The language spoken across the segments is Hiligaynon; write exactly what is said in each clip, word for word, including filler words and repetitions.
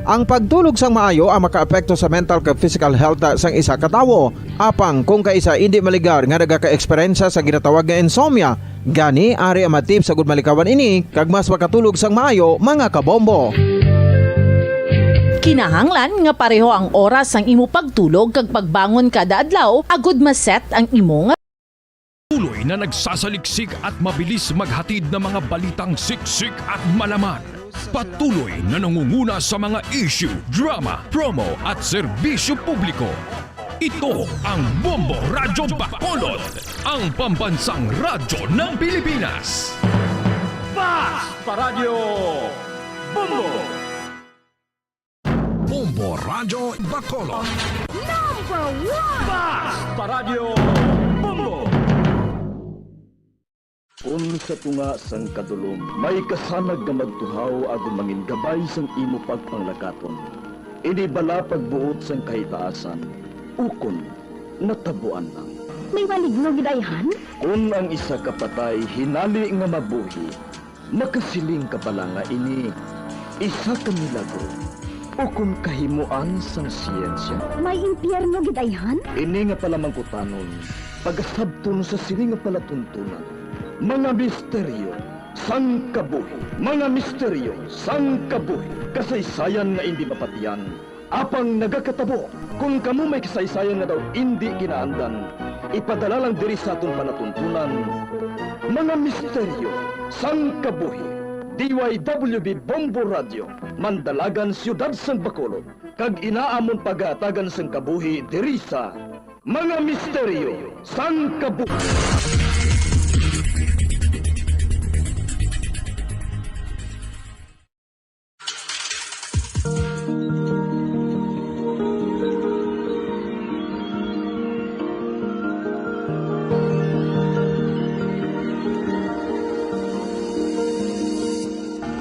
Ang pagtulog sang maayo ang makaapekto sa mental kag physical health sang isa ka tawo. Apang kung kaisa indi maligar nga nagakaeksperyensya sa ginatawag nga insomnia, gani ari ang mga tips agud malikawan ini kag mas makatulog sang maayo, mga kabombo. Kinahanglan nga pareho ang oras sang imo pagtulog kag pagbangon kada adlaw agud ma-set ang imo nga Patuloy na nagsasaliksik at mabilis maghatid ng mga balitang siksik at malaman. Patuloy na nangunguna sa mga issue, drama, promo at serbisyo publiko. Ito ang Bombo Radyo Bacolod, ang pambansang radyo ng Pilipinas. Bas Paradyo Bombo! Bombo Radyo Bacolod. Number one! Bas Paradyo Bombo! Kun sa tunga sang kadulom may kasanag nga magtuhaw agud mangin gabay sang imo pagpanglakaton, ini bala pagbuot sang kahitaasan, ukon natabuan lang. May maligno gid ayhan? Kun ang isa ka patay hinali nga mabuhi, makasiling ka bala nga ini isa ka milagro ukon kahimoan sang siyensya? May impyerno gid ayhan? Ini nga palamangkutanon pagasabton sa sini nga palatuntunan, mga misteryo sang kabuhi, mga misteryo sang kabuhi, kasaysayan nga indi mapatian, apang nagakatabo. Kon kamo may kasaysayan nga daw indi kinaandan, ipadala lang diri sa aton palatuntunan, mga misteryo sang kabuhi. D Y W B Bombo Radio, Mandalagan, Siyudad sang Bacolod, kag inaamon pagahatagan sang kabuhi diri sa Mga Misteryo sang Kabuhi.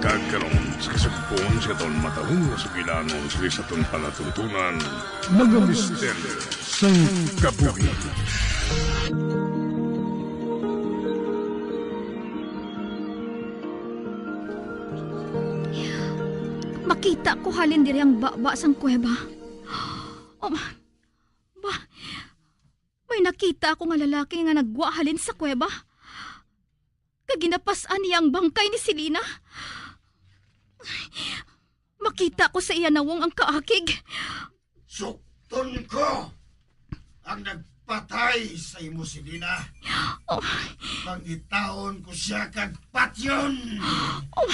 Kag karon, sa kasugpon sa aton matalom nga sugilanon, sa aton palatuntunan, mga misteryo sang kabuhi. Makita ko halin diri ang baba sang kuweba. Oh, ba, may nakita ako nga lalaki nga naggwa halin sa kuweba. Kag ginapas-an niya ang bangkay ni Selena. Makita ko sa iya nawong ang kaakig. Sukton ko ang nagpatay sa imo, Selena. Oh. Pangitaon ko siya kag patyon. Oh.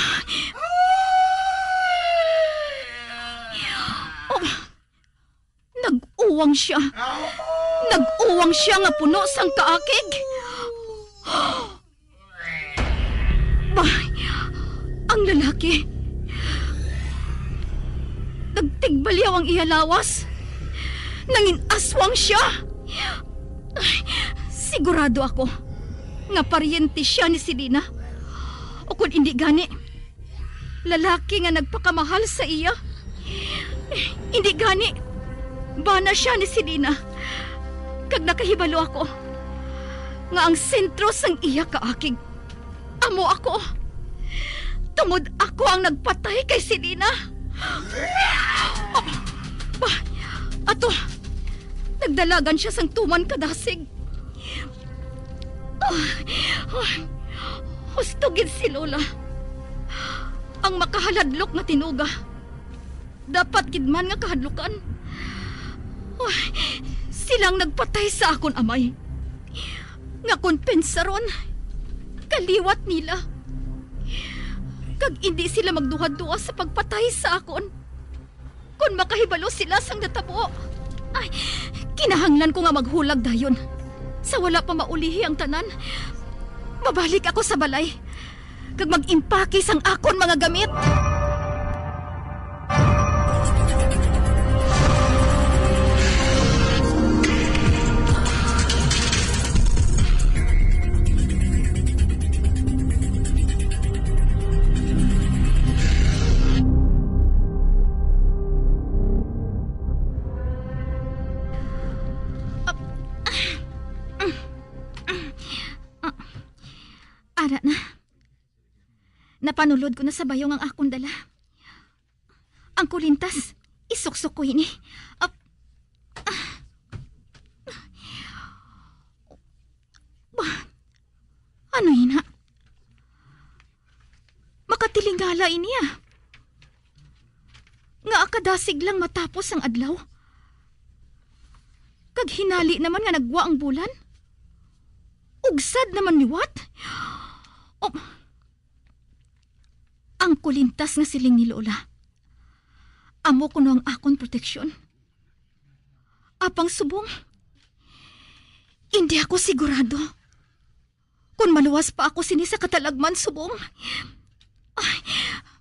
Oh. Nag-uwang siya. Nag-uwang siya nga puno sang kaakig. Bah, ang lalaki. Nagtigbaliaw ang iya lawas. Nangin-aswang siya. Sigurado ako nga paryente siya ni Selena. O kon indi gani, lalaki nga nagpakamahal sa iya. Indi gani, bana sia ni Selena. Kag nakahibalo ako nga ang sentro sang iya kaakig amo ako, tungod ako ang nagpatay kay Selena. Ba, ato, nagdalagan sia sang tuman ka dasig. Ah, ah, husto gid si Lola. Ang makahaladlok nga tinuga, dapat gid man nga kahadlukan. Ah, sila ang nagpatay sa akon amay. Nga kon pensaron, kaliwat nila. Kag indi sila magduha-duha sa pagpatay sa akon. Kon makahibalo sila sang natabo, ay, kinahanglan ko nga maghulag dayon. Sa wala pa maulihi ang tanan, mabalik ako sa balay kag mag-impake sang akon mga gamit. Ara na. Napanulod ko na sa bayong ang akon dala. Ang kulintas, isuksok ko ini. Ap-, ah. Ba, ano ina? Makatilingala ini, ah. Nga kadasig lang matapos ang adlaw. Kag hinali naman nga nagwa ang bulan. Ug sad naman liwat. Oh, ang kulintas nga siling ni Lola. Amo kuno ang akon proteksyon. Apang subong, hindi ako sigurado kon maluwas pa ako sini sa katalagman subong. Ay,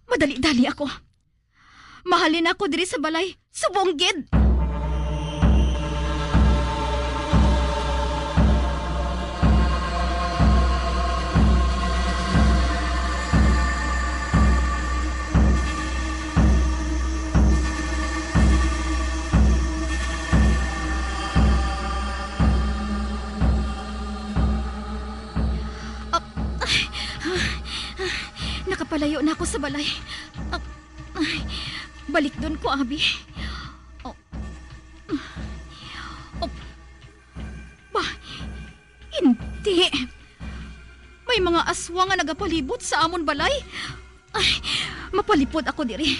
madali-dali ako. Mahalin ako diri sa balay, subong gid. Ah, ah, ah, nakapalayo na ako sa balay. Ah, ay, balikdon ko, abi. Oh. Oh. Ba, hindi. May mga aswang nga nagapalibot sa amon balay. Ay, mapalipod ako diri.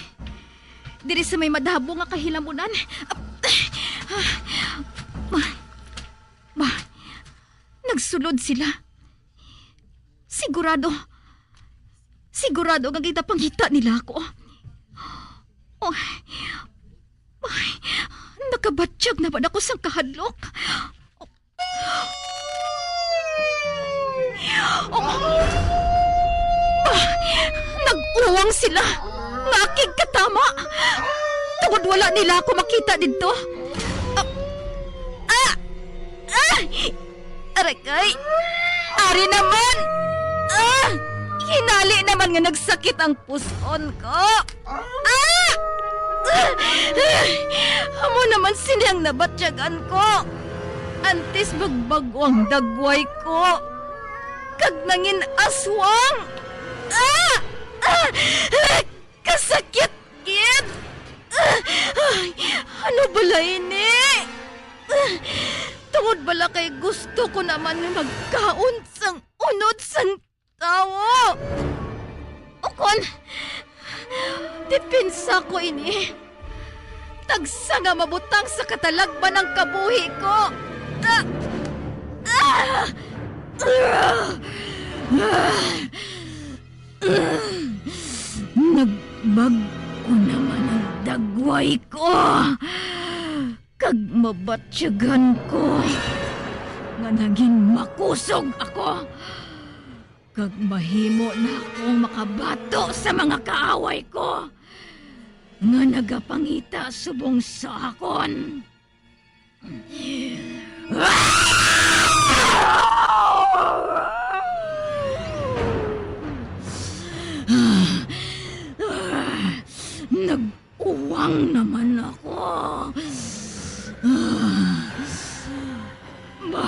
Diri sa may madabo nga kahilamunan. Ah, ah, ba, ba, nagsulod sila. Sigurado, sigurado nga ginapangita nila ako. Oh, ay, nakabatyag naman ako sang kahadlok. Oh, ah, nag-uwang sila nga akig katama. Tungod wala nila ako makita didto. Ah, ah, ah! Aray kay! Ari naman! Ah! Hinali naman nga nagsakit ang puson ko! Ah! Ah! Amo naman sini ang nabatyagan ko! Antes magbag-o ang dagway ko, kag nangin-aswang! Ah! Ah! Ah! Kasakit gid! Ay, ano bala ini? Tungod bala kay gusto ko naman nga magkaon sang unod sang tawo. Ukon, depensa ko ini. Tagsa nga mabutang sa katalagman ang kabuhi ko. Ah! Ah! Ah! Nagbag-o naman ang dagway ko, kag mabatyagan ko nga naging makusog ako, kag mahimo na akong makabato sa mga kaaway ko nga nagapangita subong sa akon. Nag-uwang naman ako. Ba,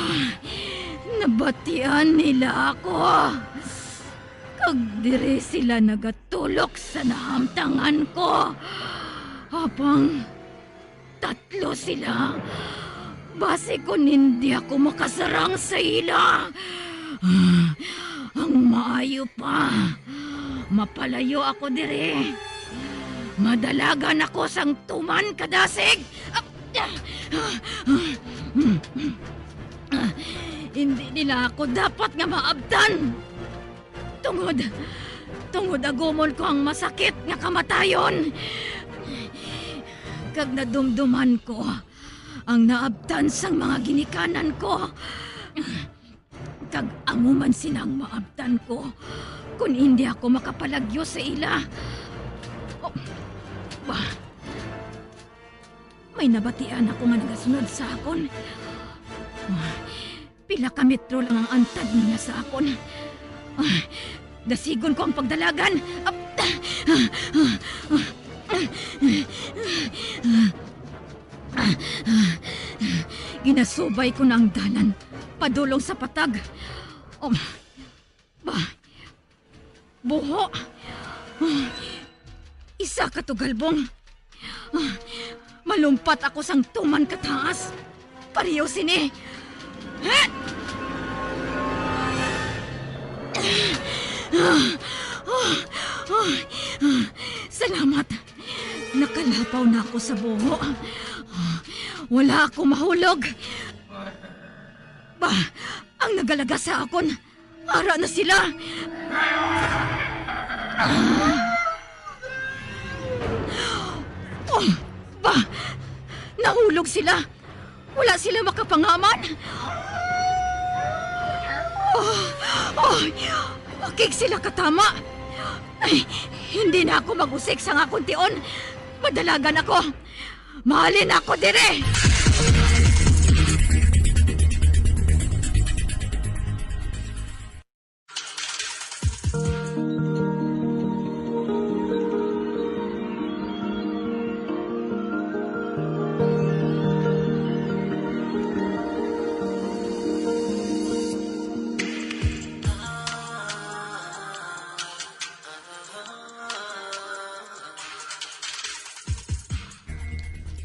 nabatian nila ako. Kag diri sila nagatulok sa nahamtangan ko. Apang tatlo sila. Basi kon hindi ako makasarang sa ila, ang maayo pa, mapalayo ako diri. Madalagan ako sang tuman kadasig. Hindi nila ako dapat nga maabtan. Tungod, tungod agumon ko ang masakit nga kamatayon, kag nadumduman ko ang naabtan sang mga ginikanan ko, kag amo man sina ang maabtan ko kon indi ako makapalagyo sa ila. Oh, ba, may nabatian ako nga nagasunod sa akon. Pila ka metro lang ang antad nila sa akon. Ah, dasigon ko ang pagdalagan. Ah, ah, ah, ah, ah, ah, ah. Ginasubay ko na ang dalan padulong sa patag. Um, ba, buho. Ah, isa ka to, Galbong. Malumpat ako sang tuman kataas. Pareho sini. Salamat. Nakalapaw na ako sa buho. Wala ako mahulog. Ba, ang nagalaga sa akon, ara na sila. Oh, ba, nahulog sila. Wala sila makapangaman. Oh, oh, pakig sila katama. Ay, hindi na ako mag-usik sa akon tion. Madalagan ako. Mahalin ako diri.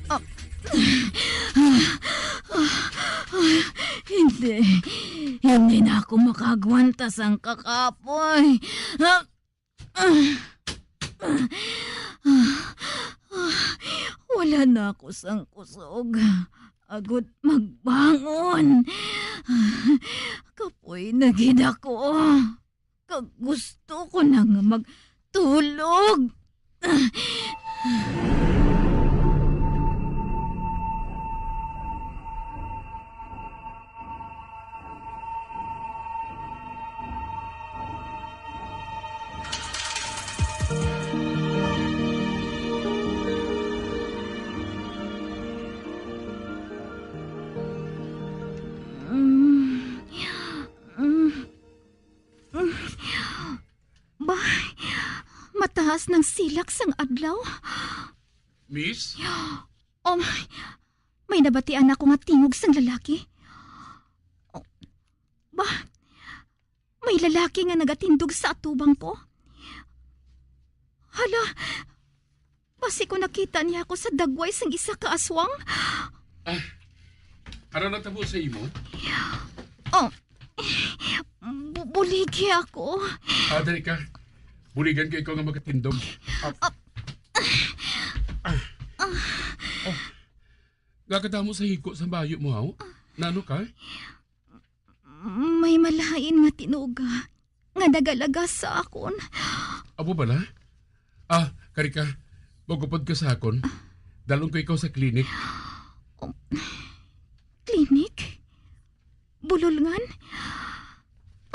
Ah. Hindi. Hindi na ako makaagwanta sang kakapoy. Ah. Wala na ako sang kusog. Agod magbangon. Kapoy na gid ako. Kag gusto ko na nga magtulog. Mm. Mm. Ba, mataas nang silak sang adlaw. Miss? Oh, may nabatian ako nga tingog sang lalaki. Oh, ba, may lalaki nga nagatindog sa atubang ko. Hala, basi ko nakita niya ako sa dagway sang isa ka aswang. Ah, ano natabo sa imo? Oh, bu-, buligi ako. Ah, dali ka. Buligan ko ikaw nga makatindog. Ah. Ah. Ah. Oh. Nga kadamo sa hiko sa bayo mo, haw? Nano ka? May malain nga tinuga nga nagalagas sa akon. Abo bala? Ah, kari ka. Magupod ka sa akon. Dalon ko ikaw sa klinik. Um, klinik? Bulolngan?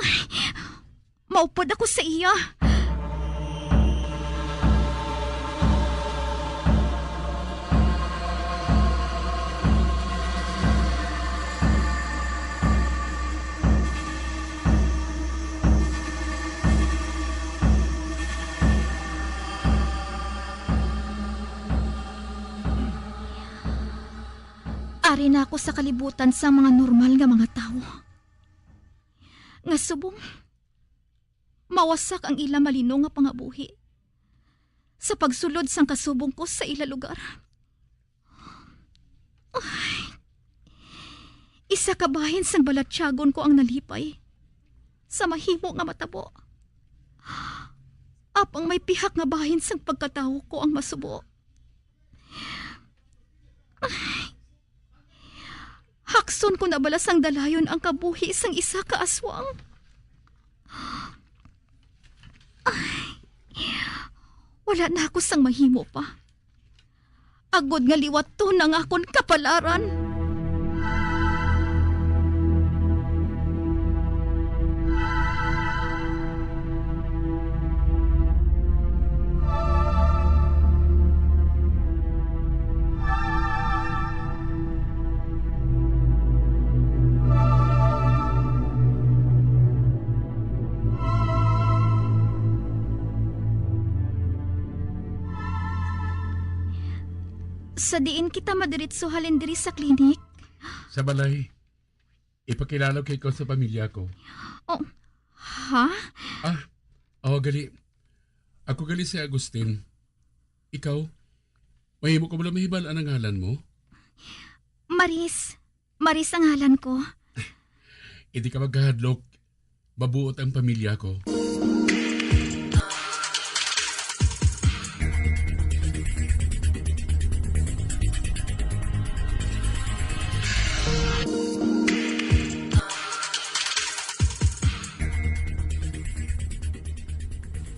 Ay, maupod ako sa iya. Ari na ako sa kalibutan sang mga normal nga mga tawo, nga subong mawasak ang ila malinong nga pangabuhi sa pagsulod sang kasubong ko sa ila lugar. Ay, isa ka bahin sang balatyagon ko ang nalipay sa mahimo nga matabo, apang may pihak nga bahin sang pagkatawo ko ang masubo. Ay, hakson ko na bala sang dalayon ang kabuhi sang isa ka aswang? Ay, wala na ako sang mahimo pa, agod nga liwaton ang akon kapalaran. Sa diin kita madiritso halin diri sa klinik? Sa balay. Ipakilala ko ikaw sa pamilya ko. Oh, ha? Ah, oh, gali. Ako gali si Agustin. Ikaw? Mahimo ko bala mahibal-an ang ngalan mo? Maris. Maris ang ngalan ko. Hindi ka magkahadlok. Mabuot ang pamilya ko.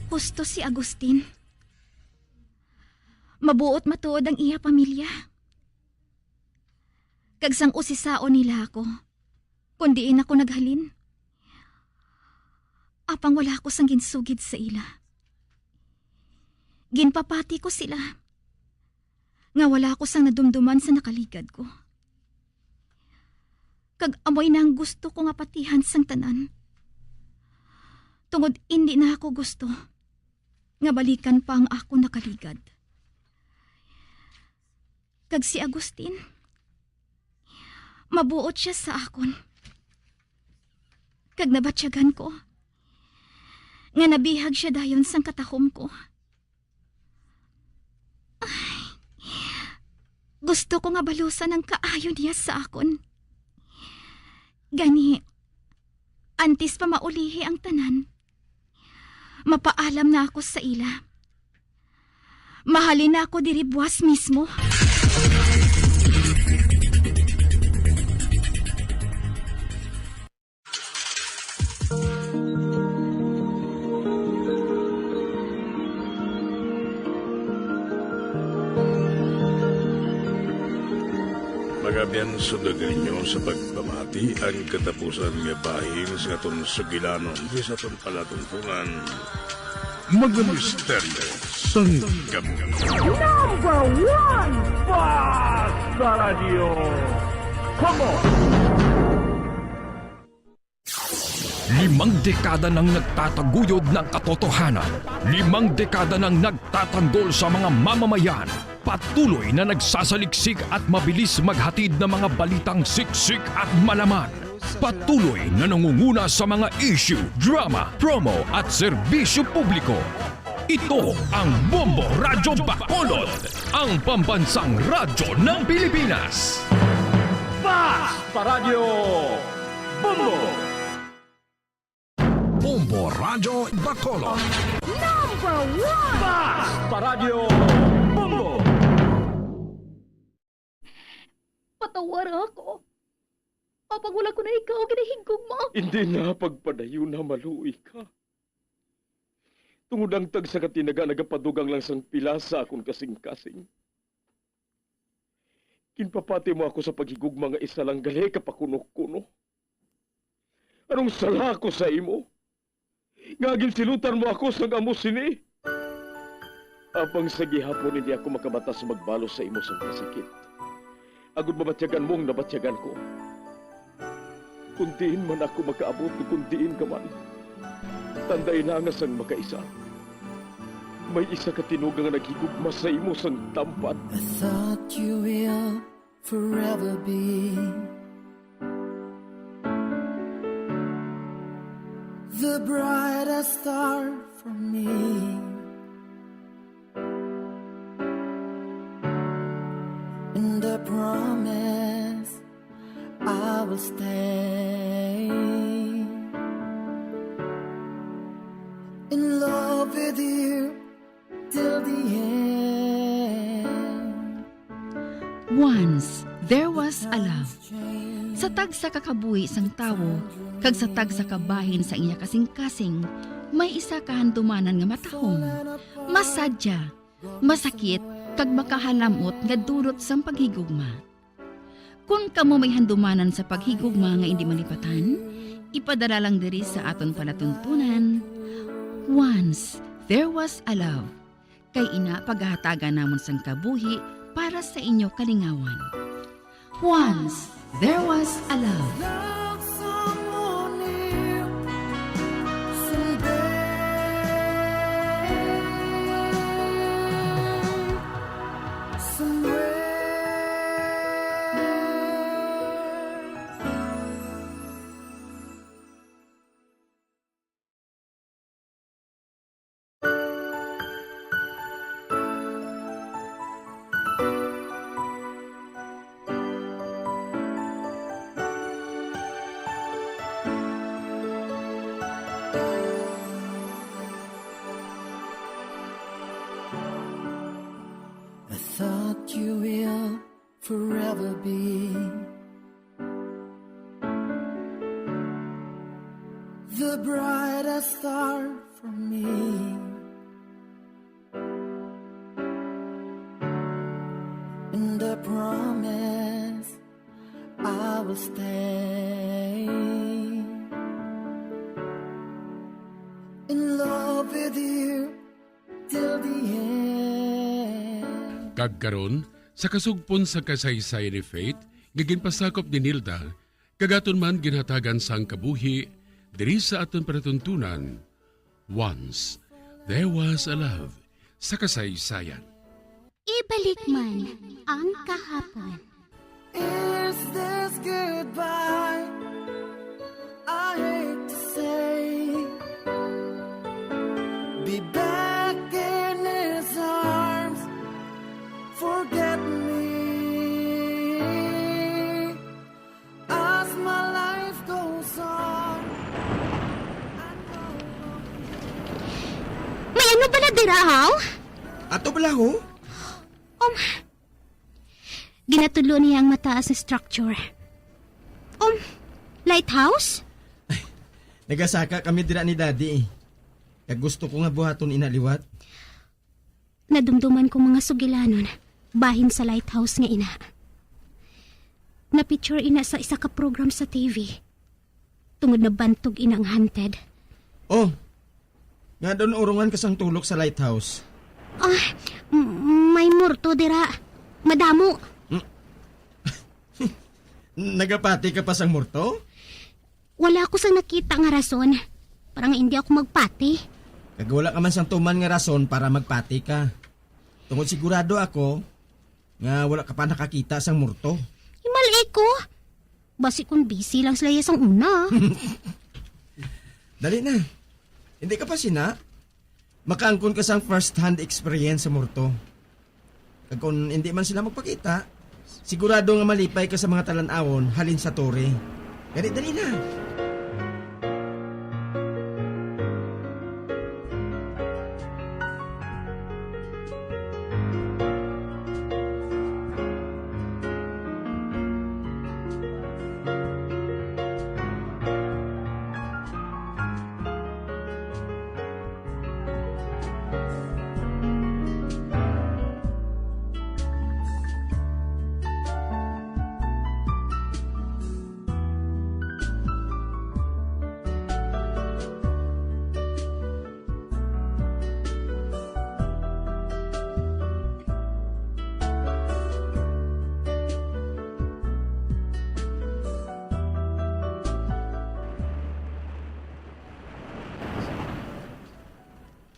Husto si Agustin. Mabuot matuod ang iya pamilya. Kag sang usisaon nila ako, kon diin ako naghalin. Apang wala ako sang ginsugid sa ila. Ginpapati ko sila nga wala ako sang nadumduman sa nakaligad ko. Kag amo ina ang gusto ko nga patihan sang tanan. Tungod indi na ako gusto nga balikan pa ang akon nakaligad. Kag si Agustin, mabuot sia sa akon. Kag nabatyagan ko nga nabihag sia dayon sang katahom ko. Ay, gusto ko nga balusan ang kaayo niya sa akon. Gani, antes pa maulihi ang tanan, mapaalam na ako sa ila. Mahalin na ako diri buwas mismo. Mga abyan, sundog ninyo sa pagpamati ang katapusan nga bahin sa aton sugilanon sa aton palatuntunan. Mga misteryo sang kabuhi. Number one, Basta Radyo. Come on! Limang dekada nang nagtataguyod ng katotohanan. Limang dekada nang nagtatanggol sa mga mamamayan. Patuloy na nagsasaliksik at mabilis maghatid ng mga balitang siksik at malaman. Patuloy na nangunguna sa mga issue, drama, promo at serbisyo publiko. Ito ang Bombo Radyo Bacolod, ang pambansang radyo ng Pilipinas. Basta Radyo Bombo! Bombo Radyo Bacolod. Number one! Basta Radyo Bombo! Patawara ako. Apang wala ko na ikaw ginahigugma. Hindi na pagpadayon na maluoy ka. Tungod ang tagsa ka tinaga nagapadugang lang sang pila sa akon kasing-kasing. Ginpapati mo ako sa paghigugma nga isa lang gali ka pakuno-kuno. Anong sala ko sa imo? Nga ginsilutan mo ako sang amo sini? Apang sa gihapon hindi ako makabata sa magbalos sa imo sang kasakit. Agod mabatyagan mo ang nabatyagan ko. Kung diin man ako makaabot o kung diin ka man, tandai lang nga sang makaisa, may isa ka tinuga nga naghigugma sa imo sang tampat. I thought you will forever be the brightest star for me. And I promise I will stay in love with you till the end. Once, there was a love. Sa tagsa ka kabuhi sang tawo, kag sa tagsa ka bahin sa iya kasing-kasing, may isa ka handumanan nga matahom, masadya, masakit, kag makahalamot nga dulot sang paghigugma. Kon kamo may handumanan sa paghigugma nga indi malipatan, ipadala lang diri sa aton palatuntunan, Once There Was a Love. Kay ina pagahatagan namon sang kabuhi para sa inyo kalingawan. Once There Was a Love. You will forever be the brightest star for me. And I promise I will stay in love with you till the end. Kag karon, sa kasugpon sa kasaysayan ni Faith nga ginpasakop ni Nilda, kag aton man ginhatagan sang kabuhi diri sa aton palatuntunan, Once There Was a Love sa kasaysayan. Ibalik man ang kahapon. Is this goodbye? I hate to say. Be back in his arms. Forget me. As my life goes on. May ano bala dira, haw? Ato bala, ho? Um, ginatudlo niya ang mataas nga structure. Um, lighthouse? Nagasaka kami dira ni Daddy, eh. Kag gusto ko nga buhaton ina liwat. Nadumduman ko mga sugilanon bahin sa lighthouse nga ina. Na-feature ina sa isa ka program sa T V. Tungod nabantog ina ang haunted. Oh, nga doon urungan ka sang tulok sa lighthouse. Ah, m- may morto dira. Madamo. Nagapati ka pa sang morto? Wala ako sang nakita nga rason para nga hindi ako magpati. Kag wala ka man sang tuman nga rason para magpati ka. Tungod sigurado ako nga wala ka pa nakakita sang morto. Himali ko. Basi kung busy lang sila sang una. Dali na. Hindi ka pa sina? Makaangkon ka sang first-hand experience sa morto. Kag kon indi man sila magpakita, sigurado nga malipay ka sa mga talan-awon halin sa tore. Gani, dali na.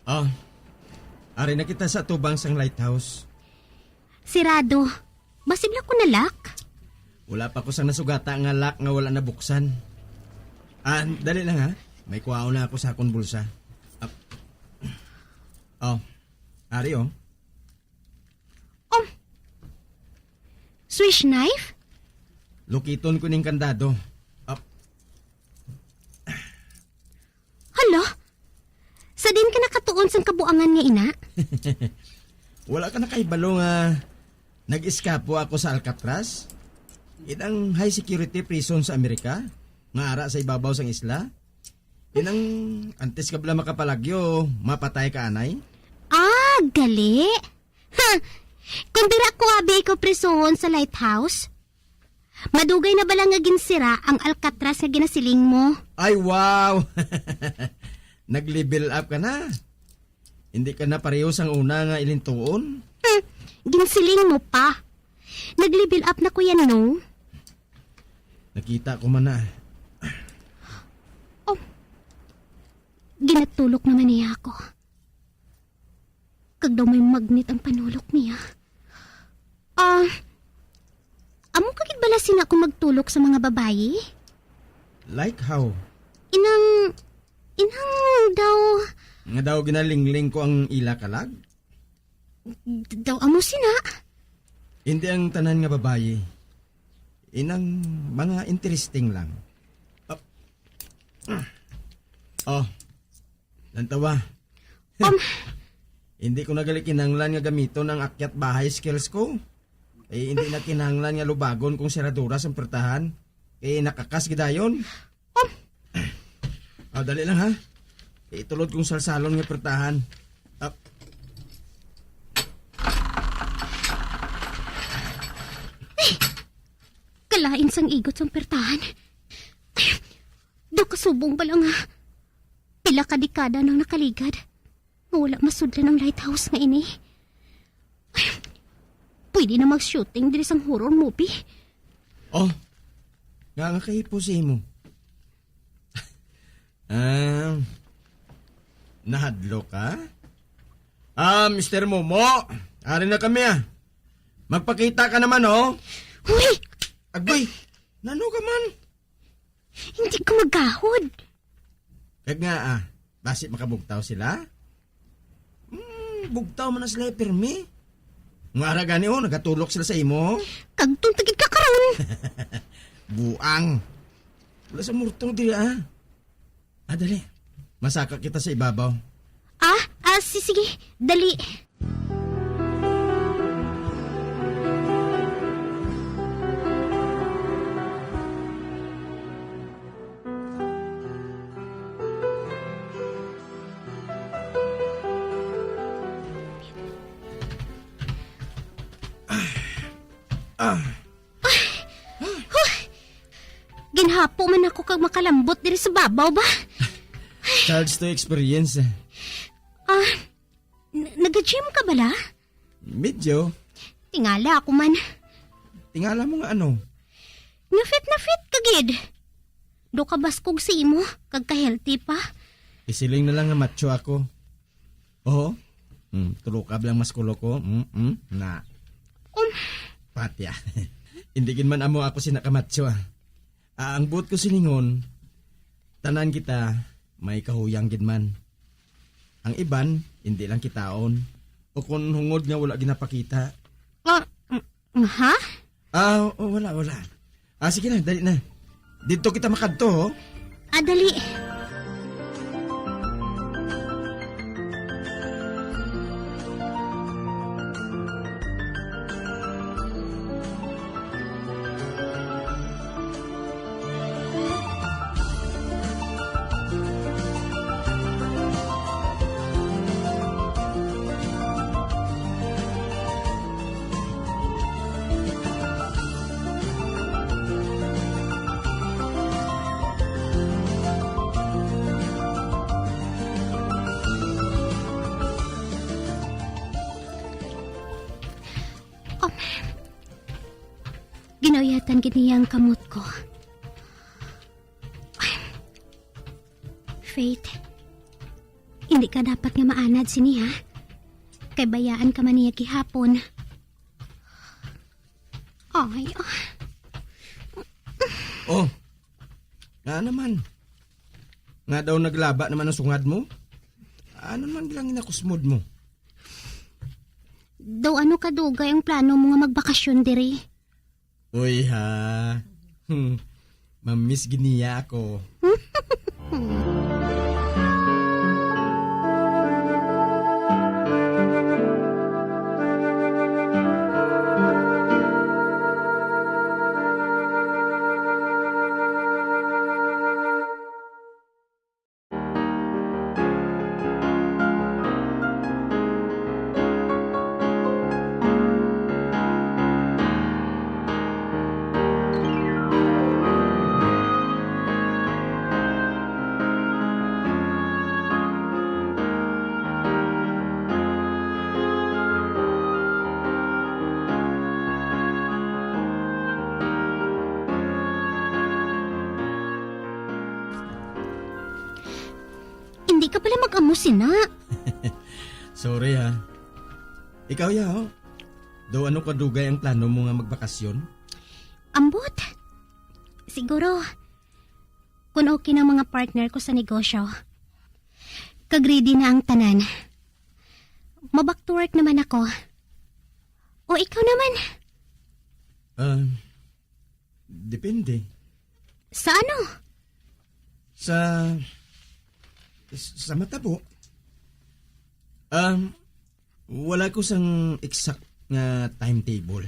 Ah, ari na kita sa tubang sang lighthouse. Sirado. Basi bala ko na-lock? Wala pa ko sang nasugata nga lock nga wala nabuksan. Ah, dali lang ha. May kuhaon na ako sa akon bulsa. Ah, oh, ari oh. Um, Swiss knife? Lukiton ko ning kandado. Ah, Hala? Sa diin ka nakatuon sang kabuangan nga ina? Wala ka nakahibalo nga nag-eskapo ako sa Alcatraz? Inang high security prison sa Amerika, nga ara sa ibabaw sang isla? Inang antes ka bala makapalagyo, mapatay ka anay? Ah, gali. Ha! Kung dira ko abi ko prisuhon sa lighthouse, madugay na bala nga ginsira ang Alcatraz nga ginasiling mo? Ay, wow! Nag-level up ka na. Hindi ka na pareho sang una nga ilintuon. Hmm, ginsiling mo pa. Nag-level up na ko yan, no? Nakita ko man na. Oh, ginatulok naman niya ako. Kag daw may magnet ang panulok niya. Ah, amo ka gid bala sina kung magtulok sa mga babayi? Like how? Inang, inang daw Nga daw ginalingling ko ang ila kalag? D- daw amo sina? Hindi ang tanan nga babayi. Inang mga interesting lang. Ah. Oh, lantawa. Um, Hindi ko na gali kinahanglan nga gamiton ang akyat bahay skills ko. Eh, hindi na kinahanglan nga lubagon kong seradura sang pertahan. Eh, nakakas gidayon. Um. Ah, dali lang, ha. Itulod kong salsalon nga pertahan. Ah. Kalain sang igot sang pertahan. Daw kasubong bala nga pila ka dekada nang nakaligad nga wala masudlan ang lighthouse nga ini. Pwede na mag-shooting diri sang horror movie. Oh, nga nga kahipo sa imo. Ah, nahadlok ka? Ah, Mister Momo, ari na kami, ah. Magpakita ka naman, oh. Uy! Agoy, nano ka man? Hindi ko magahod. Kag nga, ah, basi makabugtaw sila? Hmm, bugtaw man na sila, pirmi. Nga ara gani, oh, nagatulok sila sa imo. Kagtong tagid ka karon. Buang. Wala sa murtong diri, ah. Ah, dali. Masaka kita sa ibabaw. Ah, ah, si-, sige, dali. Ah. Huh! Ginhapo man ako kag makalambot diri sa babaw ba? Charge to experience. Ah, n-, naga-gym ka bala? Medyo. Tingala ako man. Tingala mo nga ano? Nga fit na fit ka gid. Do ka baskog sa imo, kag ka-healthy pa. Isiling na lang nga macho ako. Oo. Hmm, tulukab lang mas kulo ko. Mm, mm, na. Um. Patya. Hindi gid man amo ako sina kamacho, ah. Ah, ang buot ko silingon, tanan kita may kahuyang gid man. Ang iban, hindi lang kitaon. O kung hungod nga wala ginapakita. Ah, mm, ha? Ah, oh, wala, wala. Ah, sige na, dali na. Dito kita makadto, oh. Ah, dali. Um, ginauyatan gid niya ang kamot ko. Faith, hindi ka dapat nga maanad sini, ha? Kay bayaan ka man niya gihapon. Ay, ah. Oh, nga naman. Nga daw naglaba naman ang sungad mo? Ano man lang inakusmod mo? Daw ano kadugay ang plano mo nga magbakasyon diri? Uy, ha? Hmm. Mamiss gid niya ako. Hindi ka pala mag-amo sina. Sorry, ha. Ikaw, ya, oh. Daw ano kadugay ang plano mo nga magbakasyon? Ambot. Siguro, kung okay ng mga partner ko sa negosyo, kag ready na ang tanan, ma-back to work naman ako. O ikaw naman? Ah, depende. Sa ano? Sa, sa matabo. Um, Wala ko sang exact nga timetable.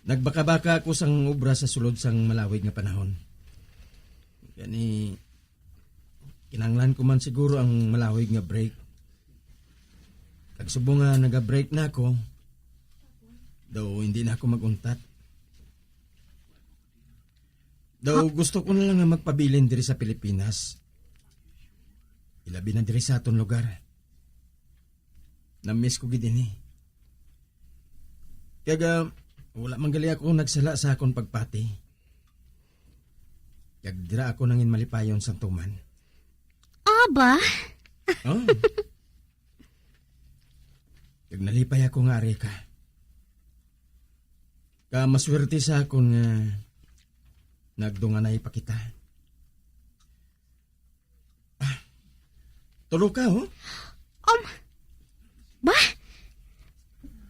Nagbaka-baka ako sang obra sa sulod sang malawig nga panahon. Gani, kinahanglan ko man siguro ang malawig nga break. Kag subong nga naga-break na ako, daw hindi na ako mag-untat. Daw Ha? gusto ko na lang nga magpabilin diri sa Pilipinas. Ilabi na diri sa aton lugar. Na-miss ko gid ini. Kag, ah, wala man gali ako nagsala sa akon pagpati. Kag dira ako nangin malipayon sang tuman. Aba? Oh. Kag nalipay ako nga ari ka. Ka maswerte sa akon nga nagdunganay pa kita. Ah, tulo ka, oh. Um, ba?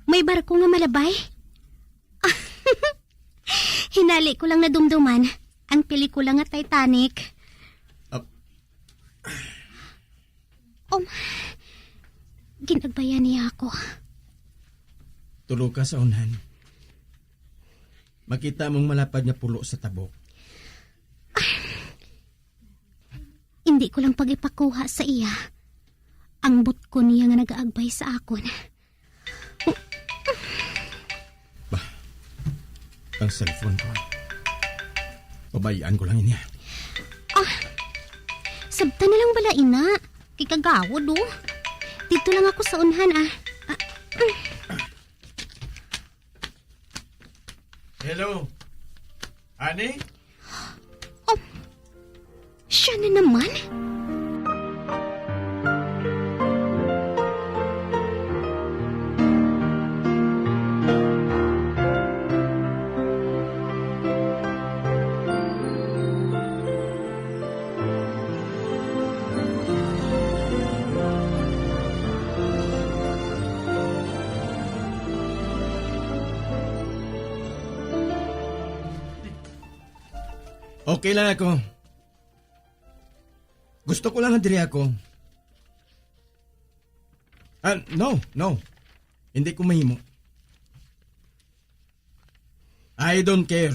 May barko nga malabay? Hinali ko lang nadumduman ang pelikula nga Titanic. Ap- Um, ginagbayan niya ako. Tulo ka sa unhan. Makita mong malapad nga pulo sa tabok. Hindi ko lang pag-ipakuha sa iya ang butkon niya nga nagaagbay sa akon. Ba, ang cellphone ko. Pabayaan ko lang niya. Ah, sabta na lang bala, ina. Kay kagawod, oh. Dito lang ako sa unhan, ah. Ah, mm. Hello? Honey? Oh, siya na naman? Okay lang ako. Gusto ko lang nga diri ako. Ah, no, no. Hindi ko mahimo. I don't care.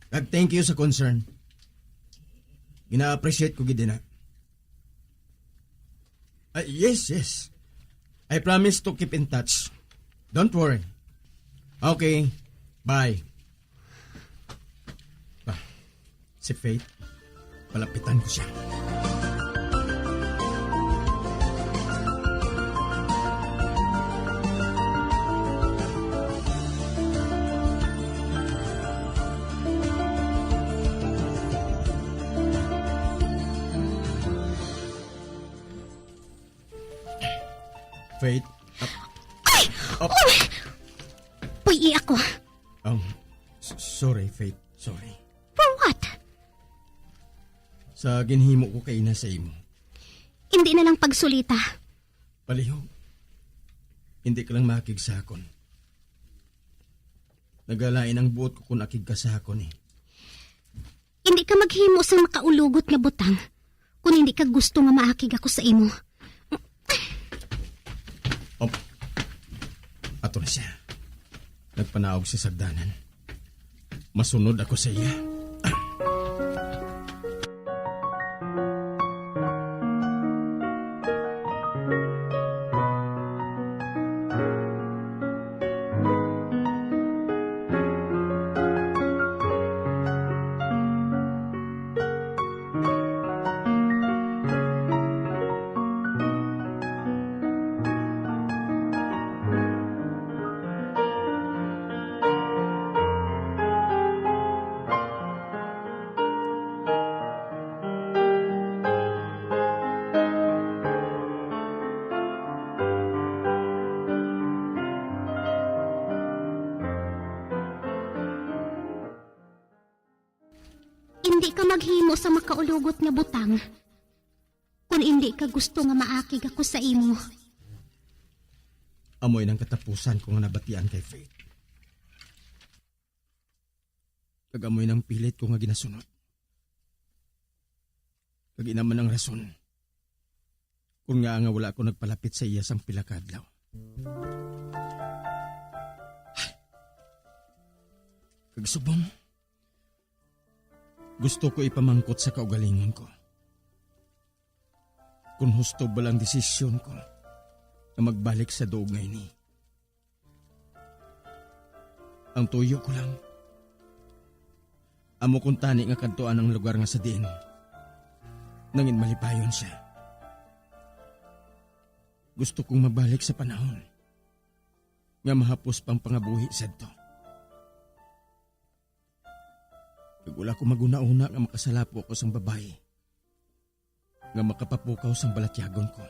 Kag thank you sa concern. Gina-appreciate ko gid na. Ah, yes, yes. I promise to keep in touch. Don't worry. Okay. Bye. Ba, si Faith, palapitan ko siya. Faith, ap-, Ay! ap-, Uy! Puy-i ako. Um, s-, sorry, Faith. Sorry. For what? Sa ginhimo ko kay ina sa imo. Hindi na lang pagsulita. Palihog. Hindi ka lang makig sa akon. Nagalain ang buot ko kung akig ka sa akon, eh. Hindi ka maghimo sang makaulugot nga butang kung hindi ka gusto nga maakig ako sa imo. Op. Ato na siya. Nagpanaog sa sagdanan. Masunod ako sa iya. Hindi ka maghimo sa makaulugot nga butang kung hindi ka gusto nga maakig ako sa imo. Amoy nang katapusan ko nga nabatian kay Faith. Kag amoy nang pilit ko nga ginasunod. Kag ina man ang rason Kung nga nga wala ako nagpalapit sa iya sang pila ka adlaw. Kag subong, gusto ko ipamangkot sa kaugalingon ko kung husto bala ang desisyon ko nga magbalik sa duog nga ini. Ang tuyo ko lang, amo kuntani nga kadtuan ang lugar nga sa diin nangin malipayon siya. Gusto kong mabalik sa panahon nga mahapos pang pangabuhi sadto. Kag wala ko maghunahuna nga makasalapo ako sang babayi nga makapapukaw sang balatyagon ko.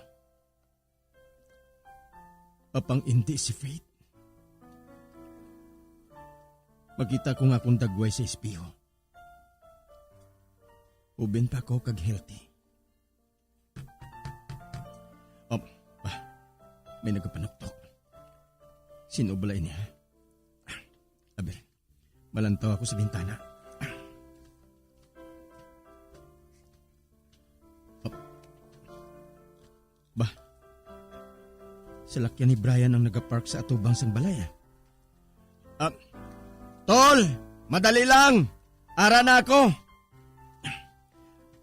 Apang indi si Faith. Makita ko nga akong dagway sa espeho. Ubin pa ako kag healthy. Oh, ba, may nagapanuktok. Sino bala ini, ha? Aber, malantaw ako sa bintana. Oh. Ba, salakyan ni Brian ang nagapark sa atubang sang balay, ah. Ah, Tol, madali lang. Ara na ako.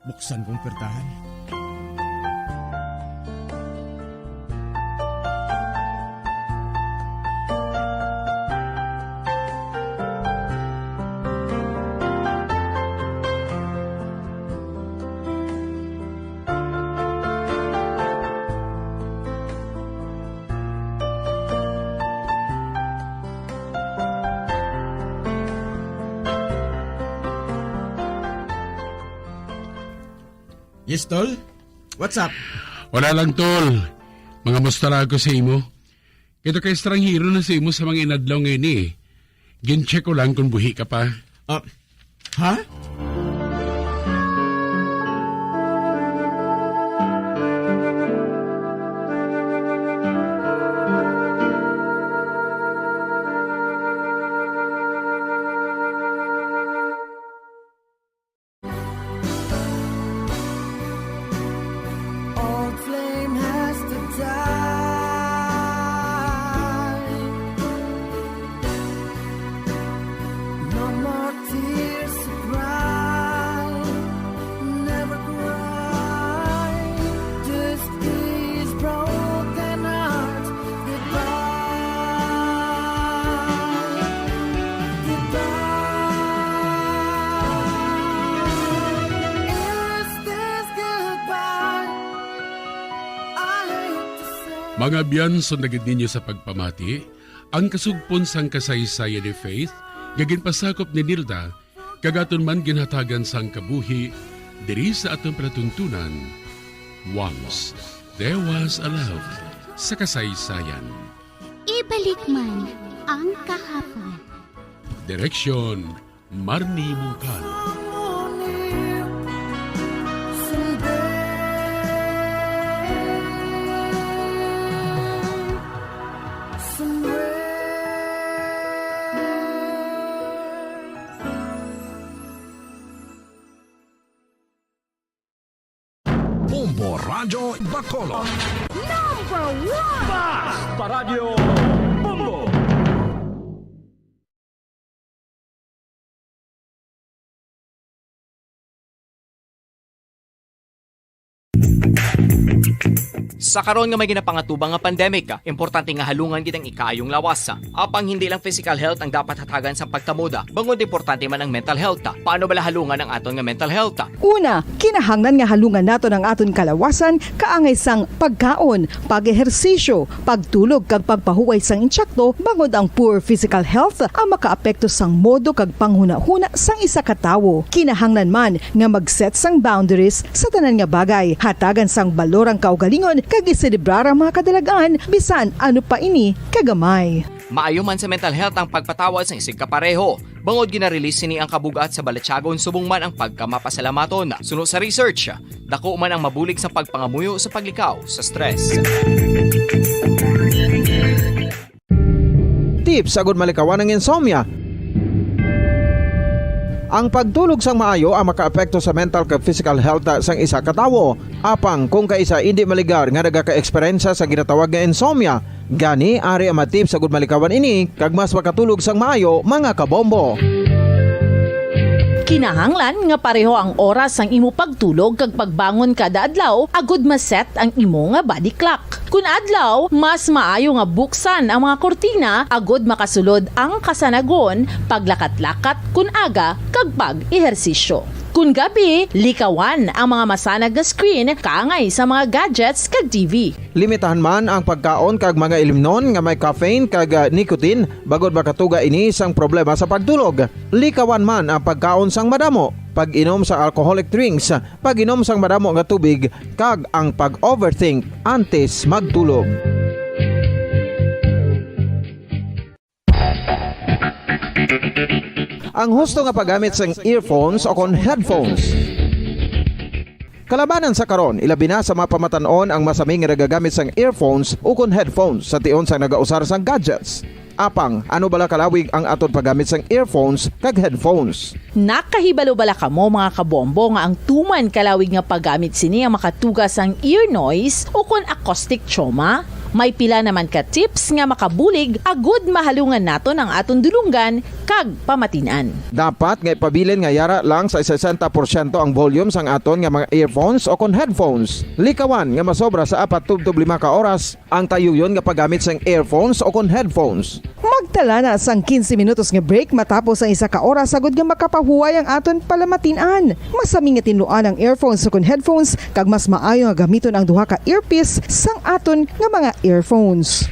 Buksan kong pertahan. Yes, tol? What's up? Wala lang, tol. Mangamusta lang ako sa imo. Kita ka estranghero na sa imo sa mga inadlaw nga ini. Gin-check ko lang kung buhi ka pa. Ah, ha? Old flame has to die. No more tears to cry. Never cry. This is broken heart. Goodbye. Goodbye. Is this goodbye? I hate to say. Mga abyan, sundagid ninyo sa pagpamati ang kasugpon sang kasaysayan ni Faith nga ginpasakop ni Nilda, kag aton man ginhatagan sang kabuhi diri sa aton palatuntunan, Once There Was a Love sa Kasaysayan. Ibalik man ang kahapon. Direksyon, Marnie Mungkal. Bombo Radyo Bacolod. Number one! Basta Radyo Bombo! Sa karon nga may ginapangatubang nga pandemic, importante nga halungan gid ang ikaayong lawas. Apang hindi lang physical health ang dapat hatagan sang pagkamoda, bangod importante man ang mental health. Paano bala halungan ang aton nga mental health? Una, kinahanglan nga halungan naton ang aton kalawasan kaangay sang pagkaon, pag-ehersisyo, pagtulog kag pagpahuway sang intsakto, bangod ang poor physical health ang makaapekto sang modo kag panghunahuna sang isa ka tawo. Kinahanglan man nga mag-set sang boundaries sa tanan nga bagay, hatagan sang balor ang kaugalingon kag iselebrar ang mga kadalag-an bisan ano pa ini kagamay. Maayo man sa mental health ang pagpatawad sang isigkapareho, bangod gina-release sini ang kabug-at sa balatyagon subong man ang pagkamapasalamaton. Suno sa research, dako man ang mabulig sa pagpangamuyo sa paglikaw sa stress. Tips agud malikawan ang insomnia. Ang pagtulog sang maayo ang makaapekto sa mental kag physical health sang isa ka tawo. Apang kung kaisa indi maligar nga nagakaeksperyensya sa ginatawag nga insomnia, gani ari ang mga tips agud malikawan ini kag mas makatulog sang maayo, mga kabombo. Kinahanglan nga pareho ang oras sang imo pagtulog kag pagbangon kada adlaw agud ma-set ang imo nga body clock. Kun adlaw, mas maayo nga buksan ang mga kurtina agud makasulod ang kasanagon, paglakat-lakat kun aga, kag pag-ehersisyo. Kun gabi, likawan ang mga masanag nga screen kaangay sa mga gadgets kag T V. Limitahan man ang pagkaon kag mga ilimnon nga may caffeine kag, ah, nicotine, bangod makatuga ini sang problema sa pagtulog. Likawan man ang pagkaon sang madamo, pag-inom sa alcoholic drinks, pag-inom sang madamo nga tubig, kag ang pag-overthink antes magtulog. Ang husto nga paggamit sang earphones o kon headphones. Kalabanan sa karon, ilabi na sa mga pamatan-on ang masami nga nagagamit sang earphones o kon headphones sa tion sang nagausar sang gadgets. Apang, ano bala kalawig ang aton paggamit sang earphones kag headphones? Nakahibalo bala kamo, mga kabombo, nga ang tuman kalawig nga paggamit sini ang makatuga sang ear noise o kon acoustic trauma? May pila naman ka tips nga makabulig agud mahalungan naton ang aton dulonggan kag pamatin-an. Dapat nga ipabilin nga yara lang sa sesenta porsyento ang volume sang aton nga mga earphones o kon headphones. Likawan nga masobra sa apat tubtob lima ka oras ang tayuyon nga paggamit sang earphones o kon headphones. Magtala na sang quince minutos nga break matapos ang isa ka oras, agud nga makapahuway ang aton palamatin-an. Masami nga tinluan ang earphones o kon headphones, kag mas maayo nga gamiton ang duha ka earpiece sang aton nga mga earphones.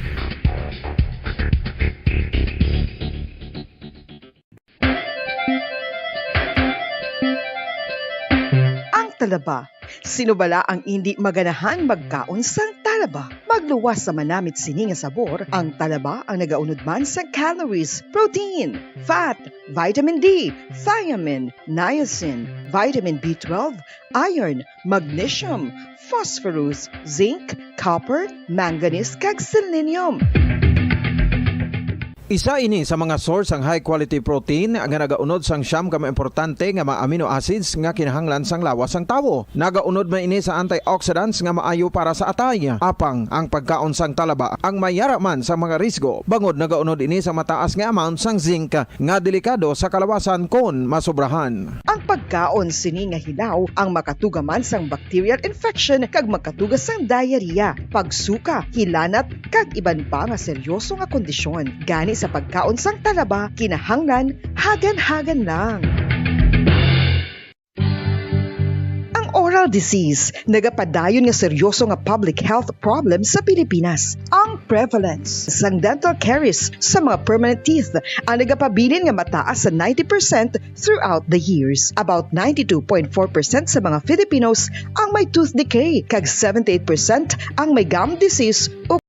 Ang talaba. Sino bala ang indi maganahan magkaon sang talaba? Magluwas sa manamit sini nga sabor, ang talaba ang nagaunod man sa calories, protein, fat, vitamin D, thiamine, niacin, vitamin B twelve, iron, magnesium, phosphorus, zinc, copper, manganese, kag selenium. Isa ini sa mga source sang high quality protein nga nagaunod sang siyam ka mga importante nga mga amino acids nga kinahanglan sang lawas sang tawo. Nagaunod man ini sa antioxidants nga maayo para sa atay. Apang ang pagkaon sang talaba ang may yara man sa mga risgo, bangod nagaunod ini sa mataas nga amount sang zinc nga delikado sa kalawasan kon masobrahan. Ang pagkaon sini nga hilaw ang makatuga man sang bacterial infection kag makatuga sang diarrhea, pagsuka, hilanat, kag iban pa nga seryoso nga kondisyon. Gani sa pagkaon sang talaba, kinahanglan hagan-hagan lang. Ang oral disease nagapadayon nga seryoso nga public health problem sa Pilipinas. Ang prevalence sang dental caries sa mga permanent teeth ang nagapabilin nga mataas sa ninety percent throughout the years. About ninety-two point four percent sa mga Filipinos ang may tooth decay, kag seventy-eight percent ang may gum disease o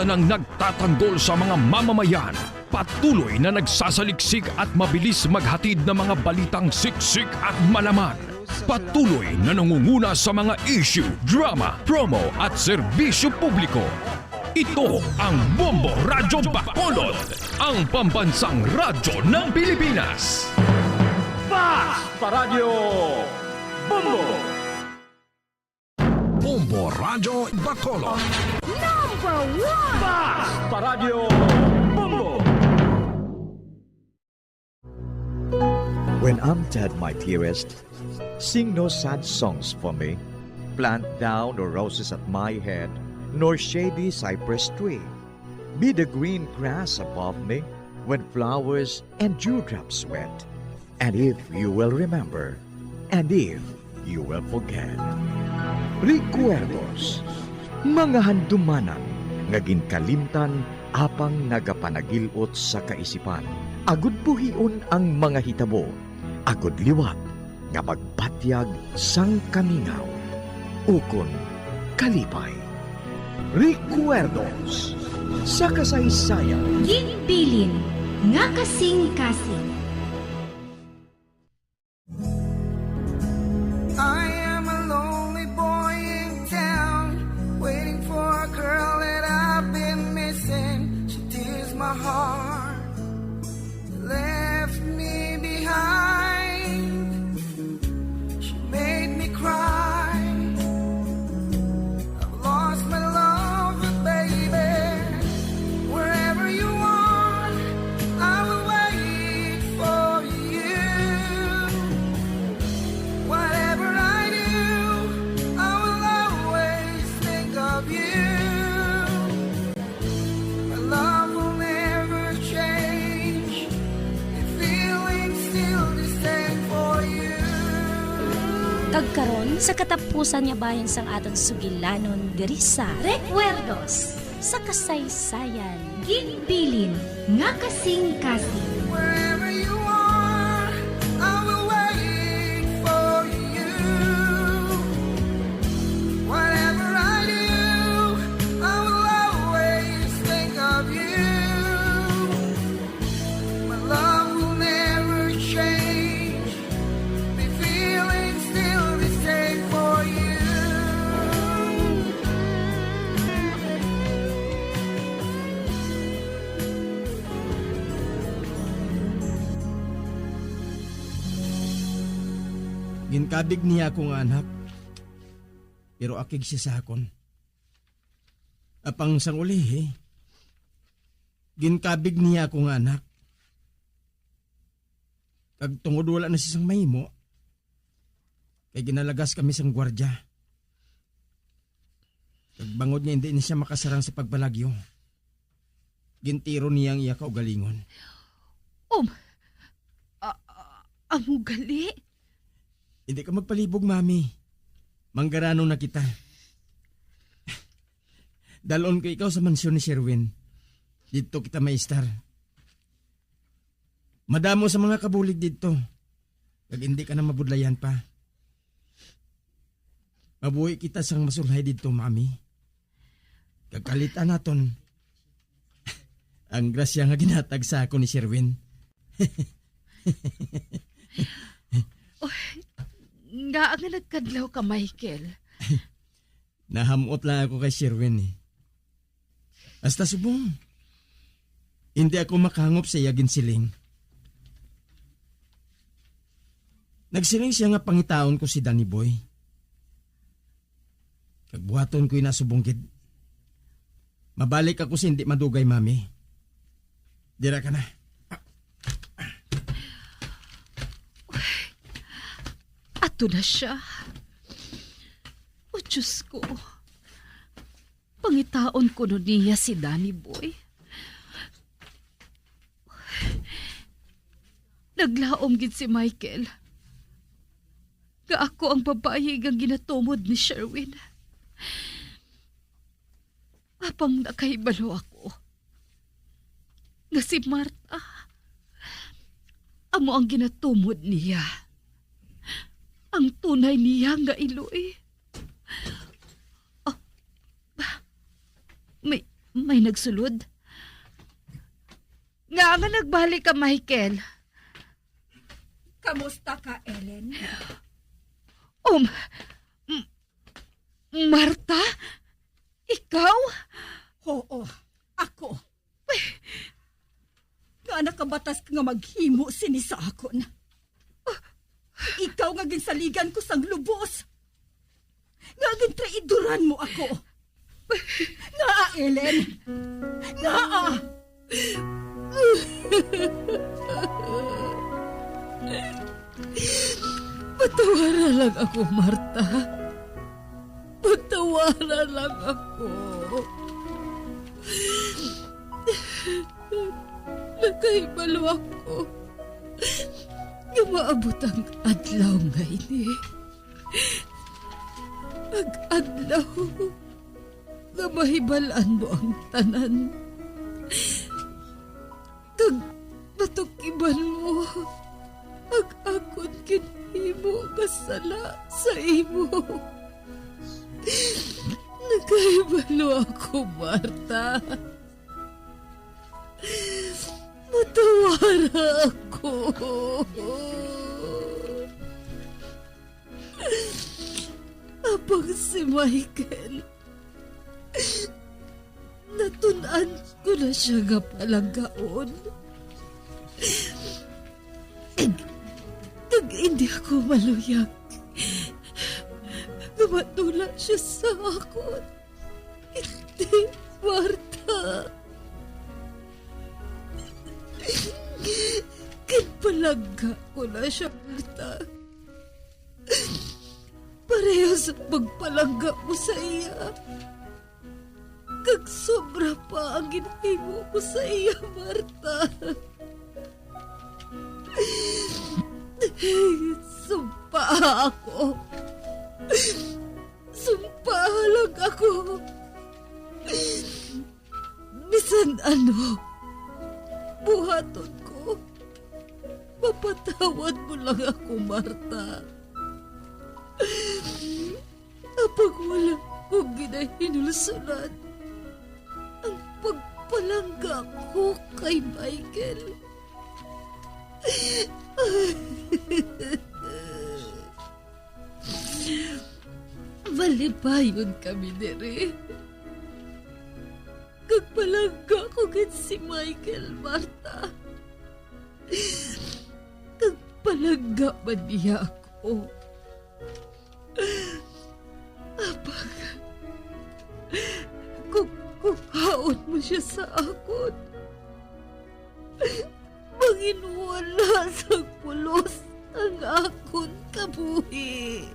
Nang nagtatanggol sa mga mamamayan, patuloy na nagsasaliksik at mabilis maghatid ng mga balitang siksik at malaman. Patuloy na nangunguna sa mga issue, drama, promo at serbisyo publiko. Ito ang Bombo Radyo Bacolod, ang pambansang radyo ng Pilipinas. Fast Paradyo Bombo! Bombo Radyo Bacolod. Number one! Fast Paradyo Bombo! When I'm dead, my dearest, sing no sad songs for me. Plant thou no roses at my head, nor shady cypress tree. Be the green grass above me when flowers and dewdrops wet. And if you will remember, and if you will forget. Recuerdos, mga handumanan nga ginkalimtan apang nagapanagil-ot sa kaisipan, agud buhion ang mga hitabo, agud liwat nga magbatyag sang kamingaw ukon kalipay. Recuerdos sa kasaysayan. Ginbilin nga kasing-kasing. I am a lonely boy in town, waiting for a girl that I've been missing. She tears my heart, left me behind. Karon, sa katapusan nga bahin sang aton sugilanon diri sa Recuerdos sa Kasaysayan. Ginbilin nga kasing-kasing. Wherever you are, I will wait for you. Whatever I do, I will always think of you. My love will never change. The feeling still the same for you. Ginkabig niya ako nga anak, pero akig siya sa akon. Apang sang ulihi, ginkabig niya ako nga anak. Kag tungod wala na siya sang mahimo, kay ginalagas kami sang gwardya. Kag bangod nga hindi na siya makasarang sa pagpalagyo, gintiro niya ang iya kaugalingon. Um, a-, a-, amo gali? Hindi ka magpalibog, Mami. Manggaranon na kita. Dalon ko ikaw sa mansyon ni Sherwin. Didto kita maistar. Madamo sa mga kabulig didto. Kag hindi ka na mabudlayan pa. Mabuhi kita sang masulhay didto, Mami. Kag kalitan naton ang grasya nga ginhatag sa akon ni Sherwin. Oy, ngaa nga nagkadlaw ka, Michael? Nahamot lang ako kay Sherwin, eh. Hasta subong, hindi ako makahangop sa iya ginsiling. Nagsiling siya nga pangitaon ko si Danny Boy. Kag buhaton ko ina subong gid. Mabalik ako sa hindi madugay, Mami. Dira ka na. Ato na siya. O Diyos ko. Pangitaon kuno niya si Danny Boy. Naglaom gid si Michael nga ako ang babayi nga ginatumod ni Sherwin. Apang nakahibalo ako nga si Martha amo ang ginatumod niya, ang tunay niya nga iloy. Oh, may, may nagsulod. Nga nga nagbalik ka, Michael? Kamusta ka, Ellen? Um, M-, Martha? Ikaw? Oo, ako. Nga nakabatas ka nga maghimo sini sa akon. Ikaw nga ginsaligan ko sang lubos. Nga gintraidoran mo ako. Ngaa, Ellen? Ngaa? Patawara lang ako, Martha. Patawara lang ako. Nakahibalo ako nga maabot ang adlaw nga ini. Ang adlaw nga mahibal-an mo ang tanan. Kag matukiban mo ang akon ginhimo nga sala sa imo. Nakahibalo ako, Martha. Matawara ako. Apang si Michael, natun-an ko na sia nga palanggaon. Kag, kag hindi ako maluyag nga matula sia sa akon. Hindi, Martha. Ginpalangga ko na sia, Martha. Pareho sa pagpalangga mo sa iya. Kag sobra pa ang ginhimo ko sa iya, Martha. Sumpa ako. Sumpa lang ako. Bisan ano, buhaton ko. Mapatawad mo lang ako, Marta. Apang wala ko ginahinulsulan ang pagpalangga ko kay Michael. Malipayon kami diri. Kag palangga ko gid si Michael, Marta. Kag palangga man niya ako. Apang kung kuhaon mo sia sa akon, manginwala sang pulos ang akon kabuhi.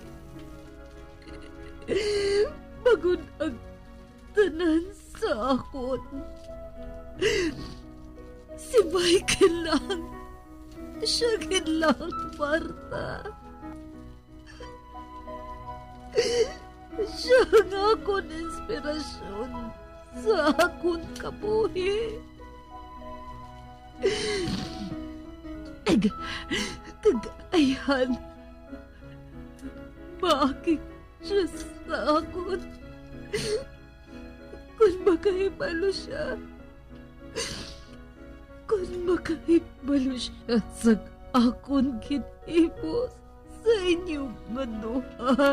Bangod ang tanan sa akon, si Michael lang. Siya gid lang, Marta. Siya ang akon inspirasyon sa akon kabuhi. Kag, kag ayhan, maakig siya sa akon. Kon makahibalo siya, kon makahibalo siya sa akon ginhimo sa inyo nga duha.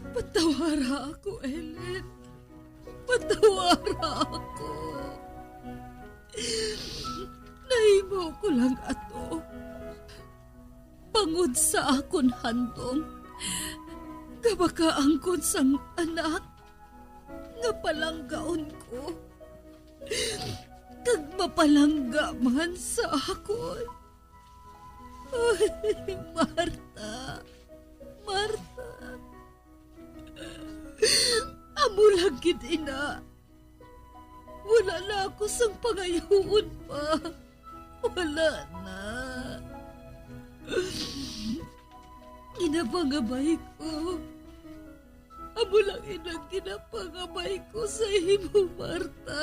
Patawara ako, Ellen. Patawara ako. Nahimo ko lang ato bangod sa akon handom nga makaangkon sang anak nga palanggaon ko kag mapalangga man sa akon. Ay, Marta, Marta, amo lang gid ina. Wala na ako sang pangayuon pa. Wala na. Ginapangabay ko. Amo lang inang ginapangabay ko sa imo, Marta.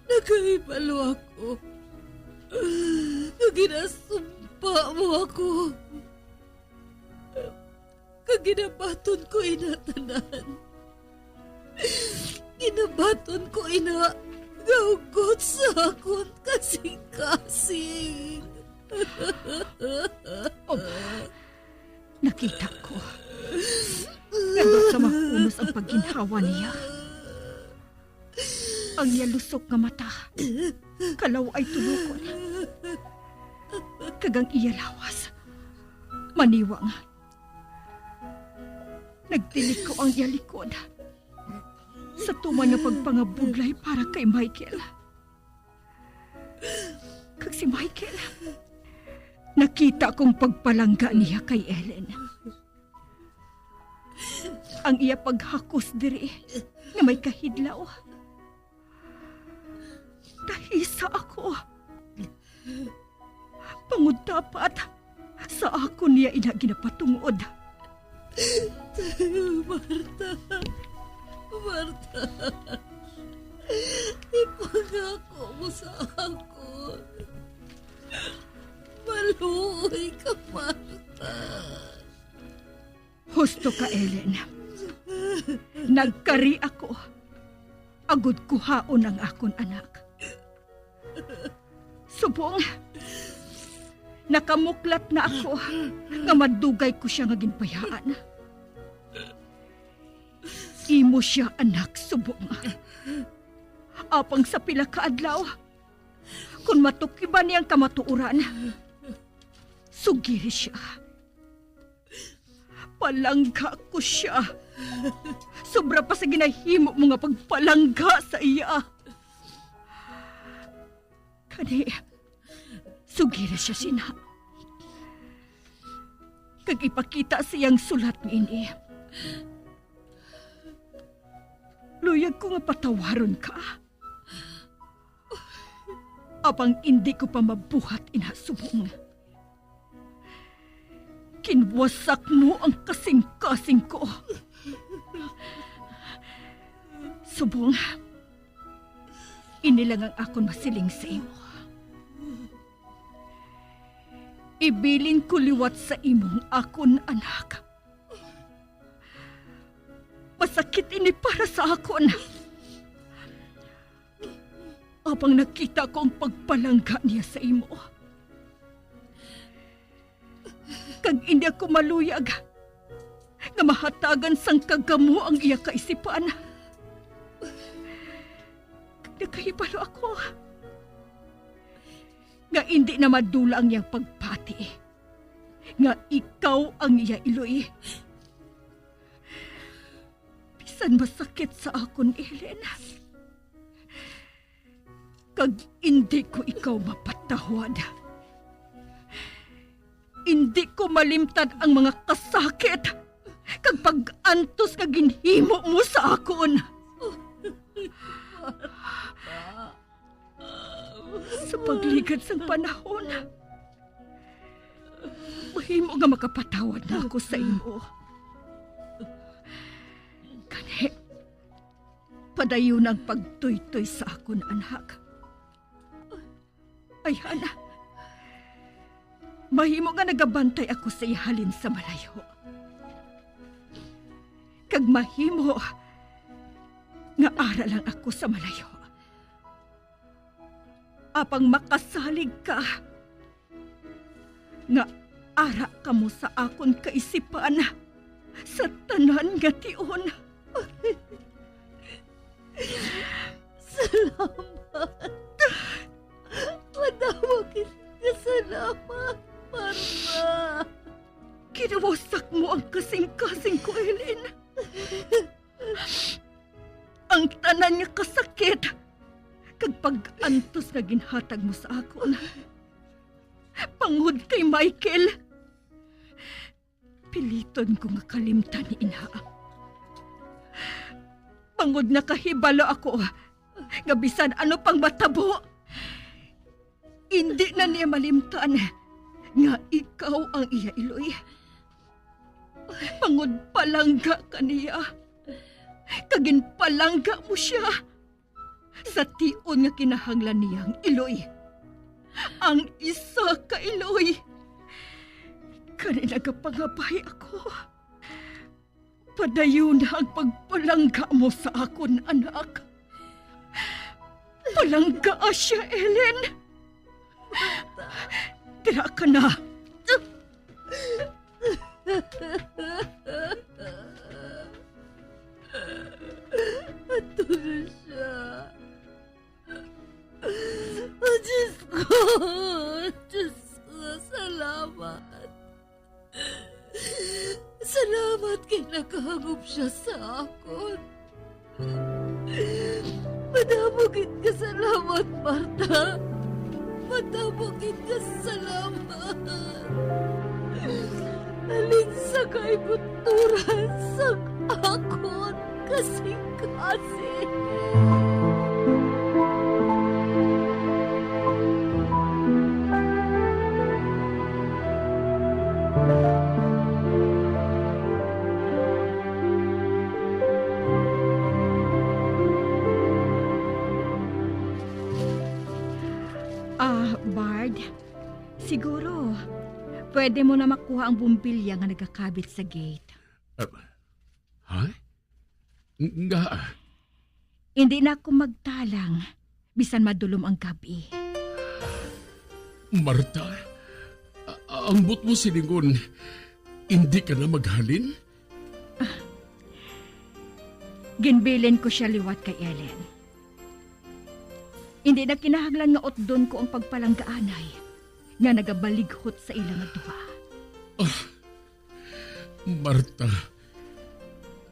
Nakahibalo ako nga ginasumpa mo ako. Kag ginabaton ko ina tanan. Ginabaton ko ina nga hugot sa akon kasing-kasing. Oh, nakita ko nga daw sa mahunos ang pagginhawa niya. Ang iya lusok nga mata, kalaw-ay tulokon. Kag ang iya lawas, maniwa nga nagtiliko ang iya likod sa tuman nga pagpangabudlay para kay Michael. Kag si Michael, nakita kong pagpalangga niya kay Ellen. Ang iya paghakos diri nga may kahidlaw. Tahisa ako. Bangod dapat sa akon niya ina ginapatungod. Marta, Marta, ipangako mo sa akon. Maluoy ka, Marta. Husto ka, Ellen. Nagkari ako agod kuhaon ang akon anak. Subong, nakamuklat na ako nga madugay ko sia nga ginbayaan. Imo sia, anak, subong. Apang sa pila ka adlaw, kon matukiban niya ang kamatuoran, Sugiri sia. Palangga ko sia. Sobra pa sa ginahimo mo nga pagpalangga sa iya. Kani, sugiri sia sina. Kag ipakita sa iyang sulat nga ini. Luyag ko nga patawaron ka. Apang indi ko pa mabuhat ina subong. Kinwasak mo ang kasingkasing ko. Subong, ini lang ang akon masiling sa imo. Ibilin ko liwat sa imo ang akon anak. Masakit ini para sa akon. Apang nakita ko ang pagpalangga niya sa imo. Kag indi ako maluyag nga mahatagan sang kagamo ang iya kaisipan. Kag nakahibalo ako nga indi na madula ang iyang pagpati nga ikaw ang iya iloy. Bisan masakit sa akon, Ellen, kag indi ko ikaw mapatawad. Indi ko malimtan ang mga kasakit kag pag-antos nga ginhimo mo sa akon. Sa pagligad sang panahon, mahimo nga makapatawad na ako sa imo. Kani, padayon ang pagtuytoy sa akon, anak. Ay, hana, mahimo nga nagabantay ako sa iya halin sa malayo. Kag mahimo nga ara lang ako sa malayo. Apang makasalig ka nga ara kamo sa akon kaisipan sa tanan nga tion. Salamat. Madamo gid nga salamat, Martha. Kinwasak mo ang kasingkasing ko, Ellen. Ang tanan nga kasakit kag pag-antos nga ginhatag mo sa akon bangod kay Michael, piliton ko nga kalimtan ni ina. Bangod nakahibalo ako nga bisan ano pang matabo, indi na niya malimtan nga ikaw ang iya iloy. Bangod palangga ka niya, kag ginpalangga mo sia sa tion nga kinahanglan niya ang iloy, ang isa ka iloy. Kani nagapangabay ako, padayuna ang pagpalangga mo sa akon anak. Palanggaa sia, Ellen. Dira ka na. Ato na siya. Oh, Diyos ko! Diyos ko, salamat! Salamat kay nakahangop siya sa akon. Madamo gid ka salamat, Martha. Madamo gid ka salamat. Halin sa kaibuturan sang akon kasingkasing. Ah, Bard, siguro, pwede mo na makuha ang bumbilya nga nagakabit sa gate. Ah, ha? Ng-, nga? Hindi na ako magtalang, bisan madulom ang gab-i. Martha, a-, ambot mo silingon, hindi ka na maghalin? Ginbilin ko sia liwat kay Ellen. Hindi na kinahanglan nga utdon ko ang pagpalanggaanay. nga nagabalighot sa ila nga duha. Ah, Marta,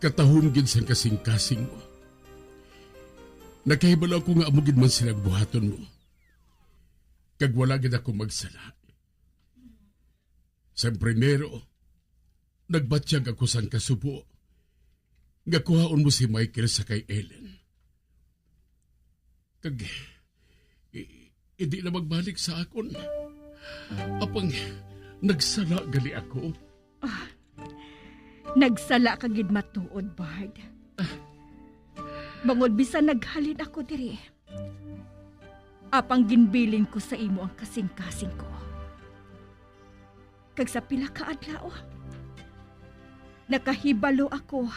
katahom gid sang kasingkasing mo. Nakahibalo ako nga amo gid man sila ang buhaton mo. Kag wala gid ako magsala. Sa primero, nagbatyag ako sang kasubo nga kuhaon mo si Michael sa kay Ellen. Kag i-, hindi na magbalik sa akon. Apang nagsala gali ako. Ah, nagsala ka gid matuod, Bard. Bangod bisan naghalin ako diri, apang ginbilin ko sa imo ang kasingkasing ko. Kag sa pila ka adlaw, nakahibalo ako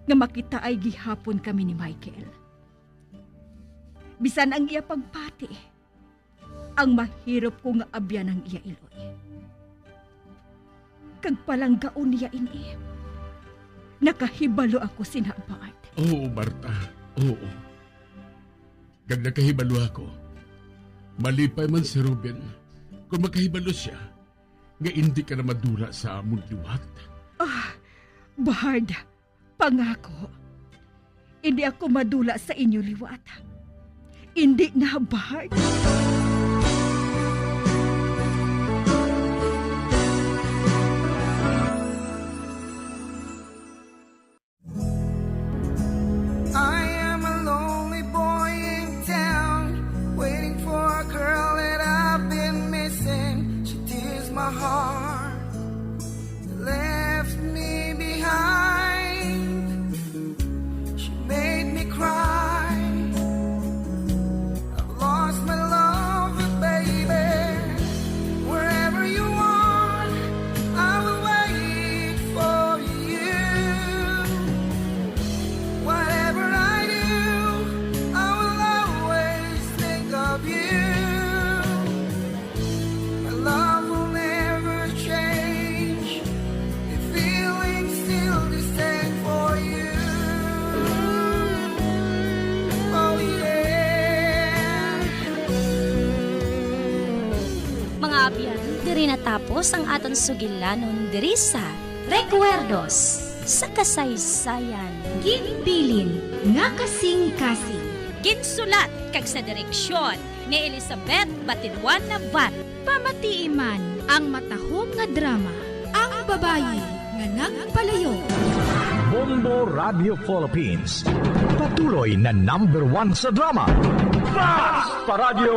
nga makitaay gihapon kami ni Michael. Bisan ang iya pagpati, ang mahirop ko nga abyan ang iya iloy. Kag palanggaon niya ini. Nakahibalo ako sina, Bard. Oo, Marta. Oo. Kag nakahibalo ako. Malipay man si Ruben kung makahibalo siya nga indi ka na madula sa amon liwat. Ah, Bard, pangako, indi ako madula sa inyo liwat. Indi na, Bard. I am a lonely boy in town, waiting for a girl that I've been missing. She tears my heart, left me behind. She made me cry. I've lost my love, but baby, wherever you are, I will wait for you. Whatever I do, I will always think of you. My love will never change. The feeling's still the same for you. Oh, yeah. Mga abyan, diri natapos ang aton sugilanon diri sa Recuerdos sa Kasaysayan. Ginbilin nga kasingkasing. Ginsulat kag sa direksyon ni Elizabeth Batiluan Navarro. Pamatii man ang matahom nga drama, Ang Babayi nga Nagpalayo. Bombo Radio Philippines, patuloy na number one sa drama. Basta Radyo!